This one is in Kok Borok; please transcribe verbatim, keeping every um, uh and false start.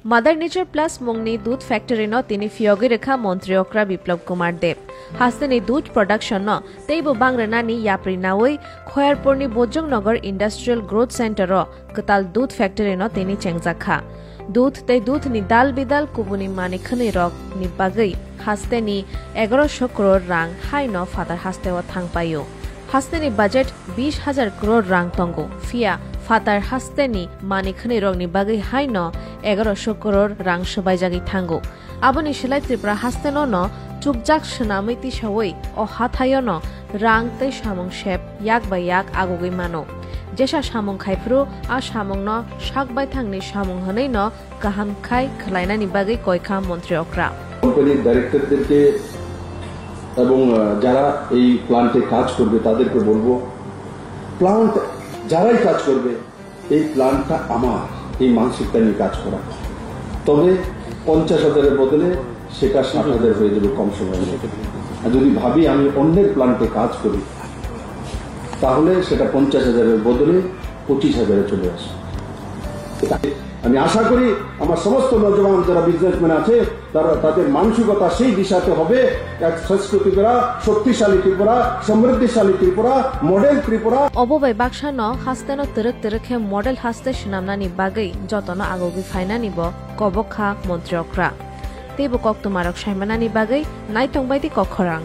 Mother Nature Plus mungni dudh factory no tini phiyogwi rwkha Montri Okra Biplab Kumar Deb. Hasteni dudh production no teibo bang rwnani yapri nawi Khoyarpurni Bojongnagar Industrial Growth Center o kwtal dudh factory no tini chengjak kha. Dudh tei dudh ni dal bidal kubuni manwi khwnwi rok ni bagwi hasteni egaroso crore rang hai no phatar haste o thang paio. Hasteni budget bish hajar crore rang tongo, phiya phatar hasteni manwi khwnwi rok ni bagwi hai no egaroso crore rang swbaijagwi thango. Aboni slai Tripura hasteno no chukjak swnamwi tisawi o hathaio no rang tei samung sep yak bai yak agugwi mano. Jesa samung khai phuru a samung no sak baithang ni samung hwnwi no kaham khai khwlainani bagwi koi kha Montri Okra. কোম্পানির ডাইরেক্টরদেরকে এবং আহ, যারা এই প্ল্যান্টে কাজ করবে তাদেরকে বলবো, প্ল্যান্ট যারাই কাজ করবে, এই প্ল্যান্টটা আমার, এই মানসিকতা নিয়ে কাজ করা। তবে পঞ্চাশ হাজারের বদলে সেটা ষাট হাজার হয়ে যাবে কম সময়ের মধ্যে। আর যদি ভাবি আমি অন্যের প্ল্যান্টে কাজ করি, তাহলে সেটা পঞ্চাশ হাজারের বদলে পঁচিশ হাজারে চলে আসে। আমি আশা করি আমার সমস্ত নজওয়ান যারা বিজনেসম্যান আছে, তারা তাদের মানসিকতা সেই দিশাতে হবে, এক সংস্কৃতি ত্রিপুরা, শক্তিশালী ত্রিপুরা, সমৃদ্ধিশালী ত্রিপুরা, মডেল Tripura. Obo bai baksa no haste no twrwk twrwk khe model haste swnamnani bagwi jotono agugwi phainani bo kobok kha Montri Okra. Teibo koktwmarok saimanani bagwi naitong bai di kok khorang.